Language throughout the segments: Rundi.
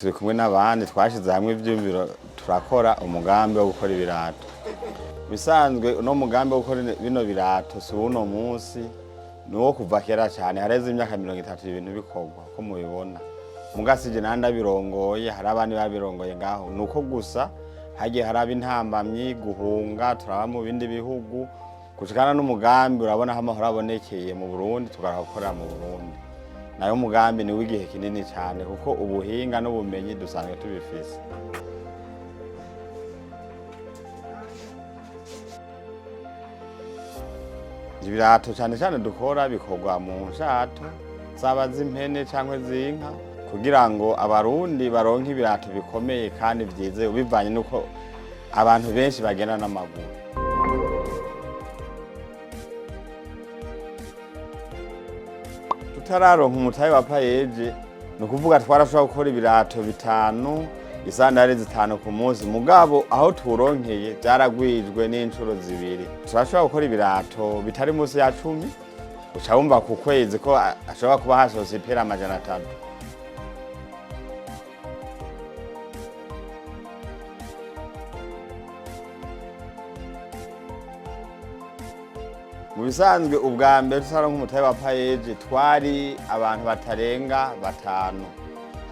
Turi kumwe n'abandi twashize hamwe ivyiyumviro, turakora umugambi wo gukora ibirato. Bisanzwe uno mugambi wo gukora bino birato si uno munsi, ni uwo kuva kera cyane. Hareze imyaka 30 ibintu bikorwa ko mubibona. Mugasije nandi abirongoye, hari abandi babirongoye ngaho. Ni uko gusa hagiye haraba intambamyi, guhunga, turaba mu bindi bihugu gushikana n'umugambi. Urabona aho amahoro abonekeye mu Burundi, tugaruka gukorera mu Burundi. Nayo umugambi ni w'igihe kinini cyane, kuko ubuhinga n'ubumenyi dusanzwe tubifise. Ibirato cyane cyane dukora bikorwa mu nshato zaba z'impene cyangwa z'inka, kugira ngo Abarundi baronke ibirato bikomeye kandi byizewe, bivanye n'uko abantu benshi bagenda n'amaguru. Tutararonka umutahe wa PAEEJ, ni ukuvuga twarashobora gukora ibirato 5, isandari 5 ku munsi. Mugabo aho turonkeye byaragwijwe n'inshuro 2. Turashobora gukora ibirato bitari munsi ya 10. Uca wumva ku kwezi ko ashobora kuba hasohotse ipera 300. Mu bisanzwe ubwa mbere tutaronka umutahe wa PAEEJ twari abantu batarenga 5.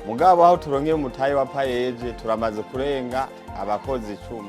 Mugabo aho turonkeye umutahe wa PAEEJ turamaze kurenga abakozi 10.